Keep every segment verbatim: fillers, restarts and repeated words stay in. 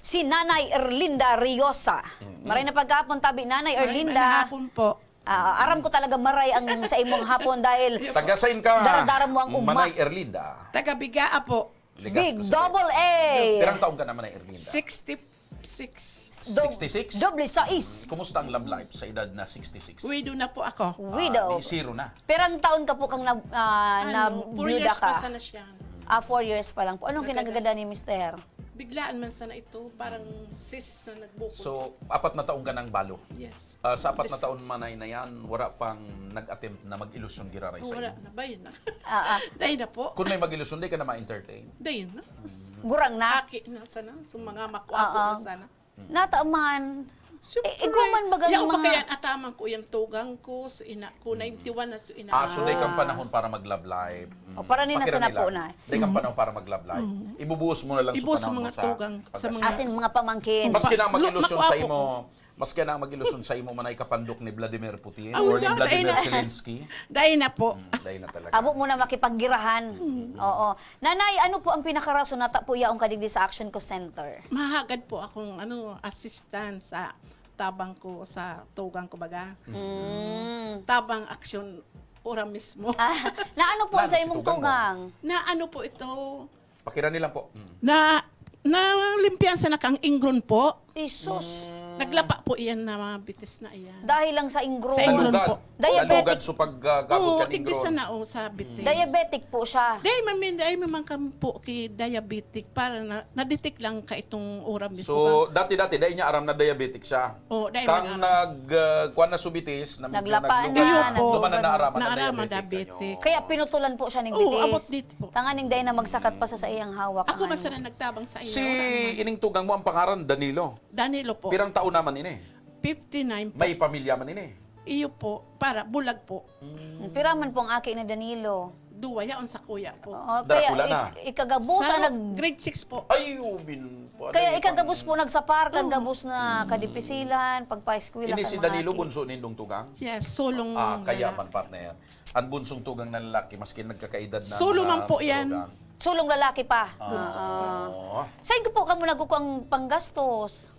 Si Nanay Erlinda Riosa. Maray na pagkahapon tabi, Nanay Erlinda. Maray na hapon po. Ah, aram ko talaga maray ang sa imong hapon dahil Taga sain ka, daradara mo ang ugma. Manay Erlinda? Taga Bigaa po. Legazpi Big City. Double A. Pirang taon ka na, Manay Erlinda? Sixty-six. Dob-, Sixty-six? Doble sais. Kumusta ang love life sa edad na sixty-six? Widow na po ako. Widow. Ah, di zero na. Pirang taon ka po kang na, ah, Ano, four nabiyuda years ka? pa sana siya. Ah, four years pa lang po. Anong Nagkaka- kinagaganda ni mister? Biglaan man sana ito, parang cyst na nagbukod. So, apat na taon ka nang balo? Yes. Ah, sa apat na Yes. taon manay na yan, wala pang nag-attempt na mag-ilusyon giraray Oh, sa wala imo? na. Bayo na. Ah, ah. Dahil na po. Kung may mag-ilusyon, di ka na ma-entertain? Dahil na. Gurang na. Aki na sana. So, mga makwako Oo. na sana. Nataman. Siyempre. Eh, iguman baga Yaw mga pa kaya ataman ko yung tugang ko, so ina ko, ninety-one na so ina. Ah, so day kang Ah. panahon para mag-love life. Mm. O, para ni na Pakiram sana nila. po na. Day kang Mm. panahon para mag-love life. Mm. Ibubuhos mo na lang sa Ibuhos sa panahon mo mga sa tugang, sa pag-asawa. mga As in, mga pamangkin. Maski na Lu-, mag-ilusyon makuha sa po imo, ko. maski na mag-ilusyon sa imo man ay kapandok ni Vladimir Putin Ah, or ni wala, Vladimir dahil na. Zelensky. Dahil na po. Mm, dahil na talaga. Abo mo na makipaggirahan. Mm. Oo. Nanay, ano po ang pinakarason na ta po yaon ka digdi sa Action Call Center? Mahagad po akong, ano, assistant sa tabang ko, sa tugang ko baga. Mm. Tabang aksyon, ora mismo. Ah, na ano po ang Lalo sa si imong tugang mo. tugang? Na ano po ito? Pakirani lang po. Mm. Na, na limpiyansa na kang ingron po. Isus. Mm. Naglapa po iyan na mga bitis na iyan. Dahil lang sa ingron. Sa ingron Nalugad. po. Diabetic. Nalugad so pag, ah, gabot Oo, ka ng digdi ingron. sana, oh, sa bitis. Diabetic po siya. Dahil man, min-, dahil man kami po kay diabetic para na, na-detect lang ka itong ora mismo So, ka. dati-dati, dahil niya aram na diabetic siya. Oh, dahil Kang man aram. nag, ah, kuwan na subitis, na medyo Naglapa naglugad, na, Iyo po. duman na naglugad. naaraman na Naaraman diabetic diabetic. kayo. Kaya pinutulan po siya ng Oo, bitis. abot dito po. Tanganing dahil na magsakat pa sa, sa iyang hawak. Ako man sana nagtabang sa iyo. Si Ano man? ining tugang mo, ang pangaran, Danilo. Danilo po. Pirang taon naman ini? Fifty-nine po. May pamilya man ini? Iyo po. Para, bulag po. Mm. Pira man po ang aki na Danilo? Duwa, yaon sa kuya po. Oo, Dara kaya pula na. ik-, ikagabos Sa na ro-, nag- grade six po. Ay, ubin pa. Kaya Dali ikagabos pang po, nagsapar, kan Mm. gabos na Mm. kadipisilan, pagpa-eskwela Ini kan si mga Danilo, aki. bunso nindong tugang? Yes, sulong Ah, kaya na. man, partner. Ang bunsong tugang na lalaki, maski nagkakaedad na Sulo mga man po yan. tugang. Sulong lalaki pa. Ah, Oo. oo. Saan ko po kamo nagkukuang panggastos?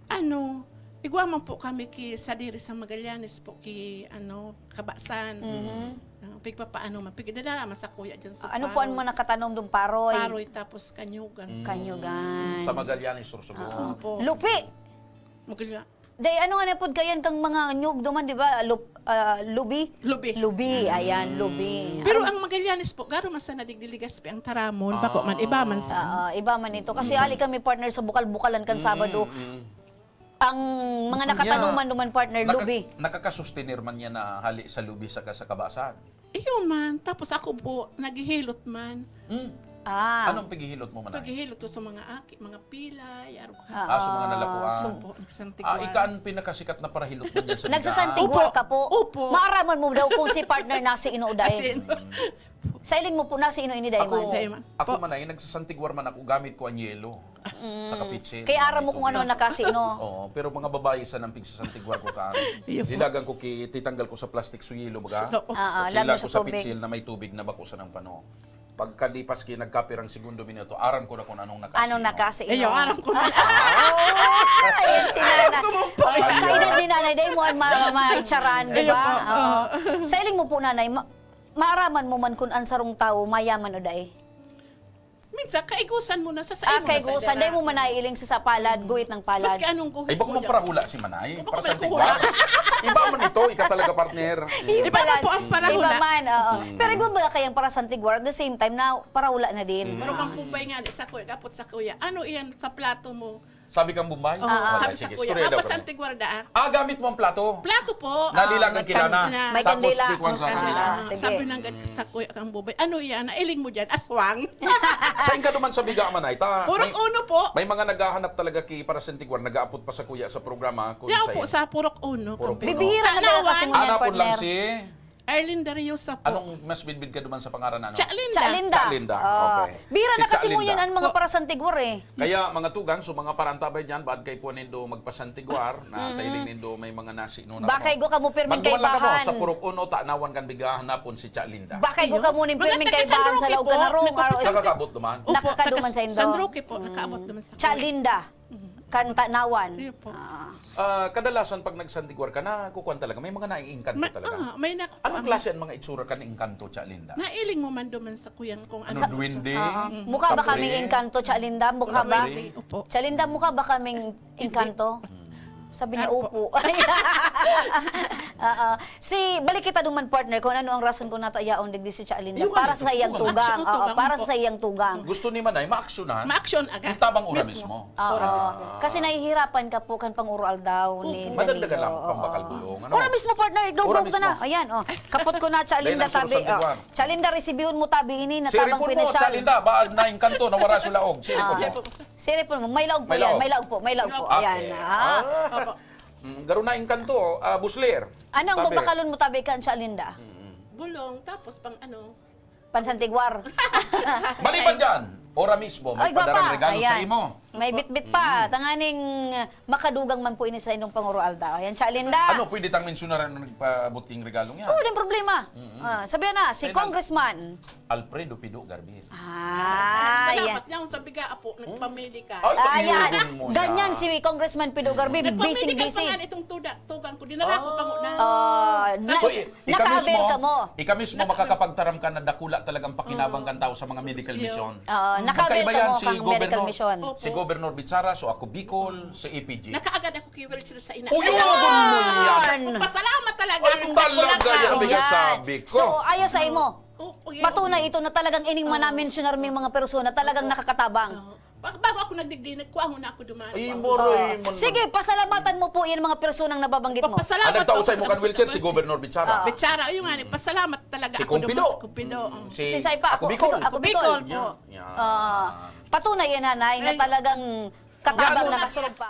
Ano, igwa man po kami ki, sa diri sa Magallanes po, ki, ano, Kabasan. Mhm. Ah, pigpapaano man, pigdadala man sa kuya dyan sa Ano po ang Paroy. mga nakatanom dong paroy? Paroy, tapos kanyugan. Mm. Kanyugan. Sa Magallanes Sur siguro. Oo. Opo. Lupi! Magalla- Day, ano nga na pod kayan kang mga nyug duman, di ba? Lup-, ah, lubi? Lubi. Lubi, ayan, Mm. lubi. Pero Ano ang Magallanes po, garo man sa nadigdiligas pa ang taramon, bako man, iba man sa Ah, iba man ito. Kasi Mm. ali kami partner sa bukal-bukalan kan Mm, Sabado. mm. Ang mga Bukal nakatanuman niya. duman, partner, Naka-, lubi. nakakasustener man niya na hali sa lubi saka sa kabasan. Iyo man. Tapos ako po, naghihilot man. Mm. Ah. Anong paghihilot mo man ay? Paghihilot ko sa mga aki, mga pilay, arog Ah, sa mga nalapuan. Opo, nagsantigwan. Ah, ika ang pinakasikat na parahilot man dyan sa Nagsasantig- Tigwar Opo. ka po. Opo. Maaraman mo daw kung si partner nasi ino, Day. As in. Mm. Sa iling mo po, nasi ino ini, Day Ako, man? Day man. ako Po. man ay, nagsasantigwar man ako, gamit ko ang yelo. Mm. Sa kapitsil, Kaya na aram may mo kung tubig. ano ang nakasi ino. Oo, pero mga babae sa nang pigsasantigwar ko ka. Iyo po. Hilagan ko ki-, titanggal ko sa plastic so yelo, baga? Sa loob. Ah, ah, Kasi labi hilag sa ko sa tubig. pitsil na may tubig na bako sa nang pano. Pagkalipas ki nagkapirang segundo minuto, aram ko na kung anong nakasi Anong ino. nakasi ino? Iyo, aram ko na. Ah, yan si Nanay. Alam ko mo po. Sa edad ni Nanay, dahil mo ang ma-, ma-, maitsaran, di Iyo ba? po. Oo. Sa iling mo po, Nanay, ma-, maaraman mo man kung ang sarong tawo mayaman o dai? Minsan, kaigusan mo na sa, sa Ah, imo na sa kaigusan. edad. Dai mo man naiiling sa, sa palad, guhit ng palad. Maski anong guhit Ay, bako mo yan. magparahula si Manay. Bako Para sa magparahula. tigwa. Iba man ito, ika talaga, partner. Iba Iba man lang. po ang parahula. Iba man, oo. Mm. Pero iba ba kayang para sa tigwa? At the same time, na parahula na din. Mm. Pero kang Bombay nga, di sa kuya, gapot sa kuya. Ano iyan sa plato mo? Sabi kang Bombay? Oo, Ah, sabi sige, sa kuya, istorya daw "Papa kami. Santigwarda, ah." Ah, gamit mo ang plato? Plato po. Nalilang Ah, ang kilana. na. May Tapos kandila. di kwan sa May kandila. kandila. Ah, Sige. Sabi ng gad-, sa kuya kang Bombay, "Ano iyan? Nailing mo dyan? Aswang?" Sain ka duman sa Biga man ay? Ta, Purok may, Uno po. may mga naghahanap talaga ki para Santigwar, nag-aapod pa sa kuya sa programa, kung Yaw sa po, sa Purok Uno, Purok Kampilong. Uno. Bibihira na talaga Tanawan. kasi ngunyan, Anapon lang partner. si Arlinda Riosa po. Anong mas bidbid ka duman sa pangaran, ano? Cha Linda. Cha Linda. Cha Linda. Oh. Okay. Bira Si na Cha kasi Linda. ngunyan ang mga Po. para Santigwar, eh. Kaya, mga tugang, so mga parantabay dyan, baad kay po nindo magpasantigwar, na sa Mhm. iling nindo may mga nasi, no, na Bakay ano. go kamo pirming Magduman lang kamo kaibahan. sa Purok Uno, Tanawan kan Biga, hanapon si Cha Linda. Bakay go Iyo. kamo ning Mga pirming taga kaibahan San sa Roque laog po, kan Arong, nagpapasal- araw. Opo, Nakakado taga man sa indo. San Roque po, Mm. nakaabot naman sa Cha kuya. Linda. Mhm. Kantanawan. Iyo po. Ah. Ah, kadalasan pag nagsantiguar ka, nakukuan talaga, may mga naiingkanto Ma- talaga. ah, may naku- Anong ang- klase ang mga itsura ka ni Engkanto, Cha Linda? Nailing mo man duman sa kuyang kung Ano, ano. duwende? Oo. Mukha ba Kapre? kaming engkanto, Cha Linda? Mukha ba? Kapre? Opo. Cha Linda, mukha ba kaming engkanto? Sabi niya, Opo. upo. Oo. Si, balik kita duman, partner, kung ano ang rason kung nato yaon digdi si Cha Linda. Yung Para ano, sa iyang gusto ko. tugang. Action, Oo, tugang para po. sa iyang tugang. Gusto ni Manay, maaksyonan. Maaksyon agad. Yung tabang ura Mismo. Mismo. Oo. Ura mismo. Kasi nahihirapan ka po kan panguro aldaw ni Opo. Madagdagan Danilo. lang Oo. pambakal bulong, ano? Ura mismo, partner, ikaw Ura ka na. mismo. Ayan, oh. Kapot ko na, Cha Dahil Linda, nagsusunod tabi. sa Oh. buwan. Cha Linda, resibihon mo tabi ini, na Siripon tabang mo, pinasyal. Cha Linda, baal na Engkanto, nawara sa laog. Siripon Ah. mo. Siripon mo. May laog po May yan. laog. May laog po. May laog po. Okay. Ayan. Ah. Ah. Mm, garo na Engkanto, ah, Busler. Ano ang Tabi. babakalon mo tabi kan Cha Linda? Bulong, tapos pang ano. Pansantiguar. Maliban dyan, ora mismo, may Ay, gwapa. padarang regalo sa Ayan. imo. May bitbit pa. Tanganing makadugang man po ini sa inyong panguro aldaw. Ayan, Cha Linda. Ano, pwede tang mensyonar ang nagpaabot king regalong yan? Oo, din problema. Ah, sabihan na, si Kailan? Congressman. Alfredo Pido Garvin. Ah, Salamat yan. Niya sa biga, apo, nagpamili ka. Ay, Ah, yan. pag-iugon mo Ganyan yan. si Congressman Pido Garvin. Busy, Nagpamili ka pa busy. nga itong tuda, tugang ko. Dinara ko pa muna. Ah, na, So, i- ika naka-avail mismo, ka mo. ika mismo Naka- makakapagtaram ka na dakula talagang pakinabang kan tao sa mga medical Iyo. mission. Ah, naka-avail Magkaiba ka yan mo si kang medical Governor, mission. Opo. si Governor Bichara, so ako Bicol, si A P G. Nakaagad ako kay Wilcher sa ina. Uy, uwagon mo yan! Pasalamat talaga Ay, akong talaga dakula yan, ka. ang Ayan. sabi ko. So, ayo sa imo. Oh, oh, yun. Patunay ito na talagang ining manamensyunar ming mga persona talagang nakakatabang. Oh. Pag bago ako nagdigdi, nagkuha na ako duman. Ay, Wow. moroy Oh. mo. Sige, pasalamatan mo po yan mga personang nababanggi mo. Pasalamat Ang nagtao ako sa imo kan Diyos wheelchair, si Christmas. Governor Bichara. Bichara, ayun nga, pasalamat talaga Si ako Kong Pido. duman sa Kupido. Oh. Si, Si Saipa. ako Bicol. Ako Bicol. Bicol po. Yan, yan. Ah, patunay yan, Nanay, na Ay. talagang katabang Yan. na kasurog pa.